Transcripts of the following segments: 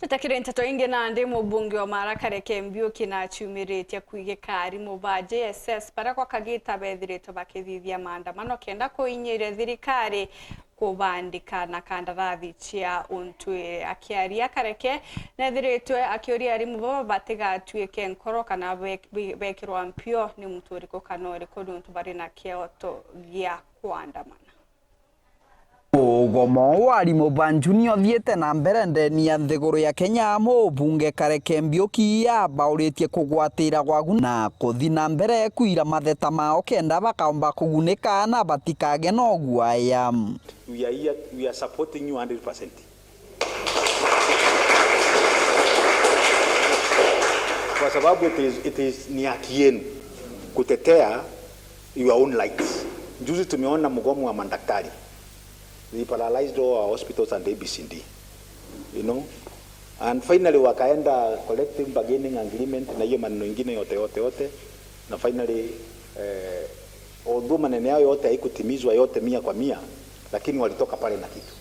Tutakire nteto ingi nandi mubunge wa Mara Kareke Mbiuki na achiumiritie kwigika arimu ba JSS baria kwa kagita bethiritwe bakithithia maandamano kenda kuinyiria thirikari kubandika na kandarathi cia untwire. Akiaria Kareke nethiritwe akiuria arimu baba batigatuike nkoro kana bekirwa mpio ni muntu uriku kana uriku nuntu bari na kioto gia kuandamana. Mugomo wa arimu ba junior thiete na mbere ndeni ya nthiguru ya Kenya. Mubunge Kareke Mbiuki yabauritie kugwatira gwagu na kuthi na mbere kwira matheta mao kenda bakaomba kugunika na batikage no guaya. We are here, we are supporting you 100%. Kwa sababu it is ni haki yenu kutetea your own rights. Juzi tumeona mgomo wa madaktari. They paralyzed all our hospitals and ABCD. And finally wakaenda collective bargaining agreement na hiyo maneno ingine yote yote yote, na finally although maneno yao yote haikutimizwa yote 100%, lakini walitoka pale na kitu.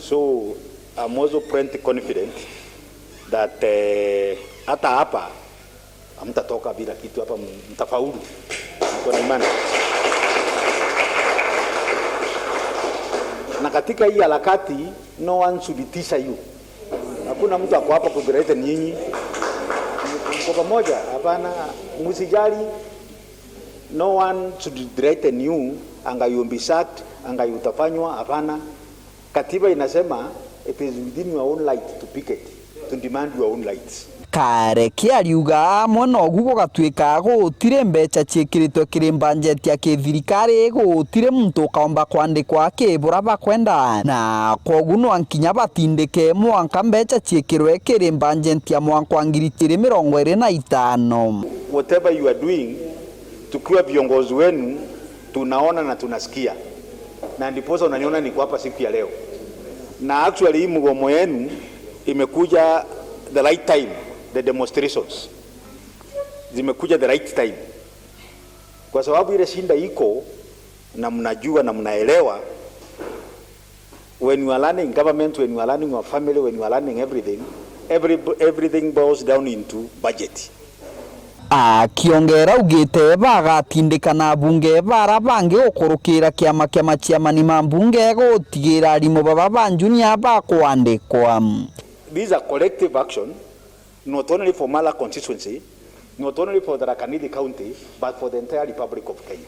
So I'm also pretty confident that hata hapa hamtatoka bila kitu, hapa mtafaulu. Niko na imani. Na katika hii harakati no one should tisha you. Hakuna mtu ako hapa kuthreaten nyinyi. Mko pamoja? Hapana, msijali. No one should threaten you, anga you be sacked, anga you utafanywa. Hapana. Katiba inasema it is within your own right to picket, to demand your own rights. Kareke ariuga mwena ogu gugatuika gutire mbeca ciikiritwe kiri banjeti ya kithirikari, gutire muntu ukaomba kwandikwa akibura bakwenda, na kogu no nkinya batindike mwanka mbeca ciikirwe kiri banjeti ya mwaka wa 2025. Whatever you are doing, tukiwa viongozi wenu tunaona na tunasikia, na ndiposa unaniona niko hapa siku ya leo. Na actually hii mgomo yenu imekuja the right time, the demonstrations zimekuja the right time, kwa sababu ile shinda iko na mnajua na mnaelewa. When you are running government, when you are running your family, when you are running everything, everything boils down into budget. Akiongera ugite bagatindikana bunge bara bangi gukurukira kiama kia machiamani ma mbunge gutigira arimu baba ba junior bakwandikwa. These are collective action, not only for Mara constituency, not only for Tharaka Nithi County, but for the entire Republic of Kenya.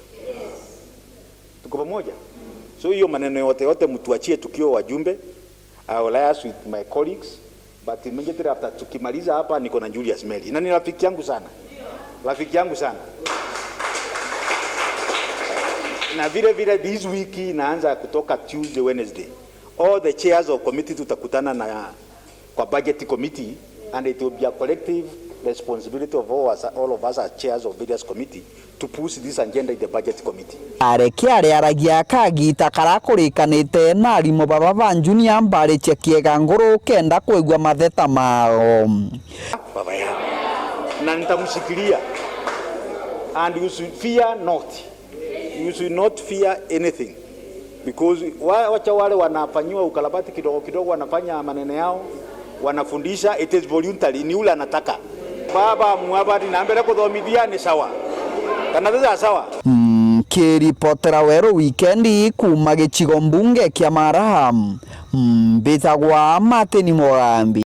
Tuko pamoja? So hiyo maneno yote yote mtuachie tukiwa wajumbe. I will liaise with my colleagues, but immediately after tukimaliza hapa niko na Julius Meli. Na ni rafiki yangu sana. Rafiki yangu sana. Na vile vile this week inaanza kutoka Tuesday, Wednesday. All the chairs of committee tutakutana na kwa budget committee, and it will be a collective responsibility of all of us as chairs of various committee to push this agenda in the budget committee. Areke ariaragia kagita karakurikanite na arimu baba ba junior mbaritie kiega nguru kenda kuigua matheta mao. Baba yao. Na nitamshikilia. And you should fear not. You should not fear anything. Because wacha wale wanafanyiwa ukarabati kidogo kidogo, wanafanya maneno yao, wanafundisha, it is voluntary, ni ule anataka. Baba mwabadi na mbere kuthomithia ni sawa. Kana sasa sawa. Kiripotera Weru Wikendi kuma gicigo mbunge kia Mara, mbitagwa Martin Mugambi.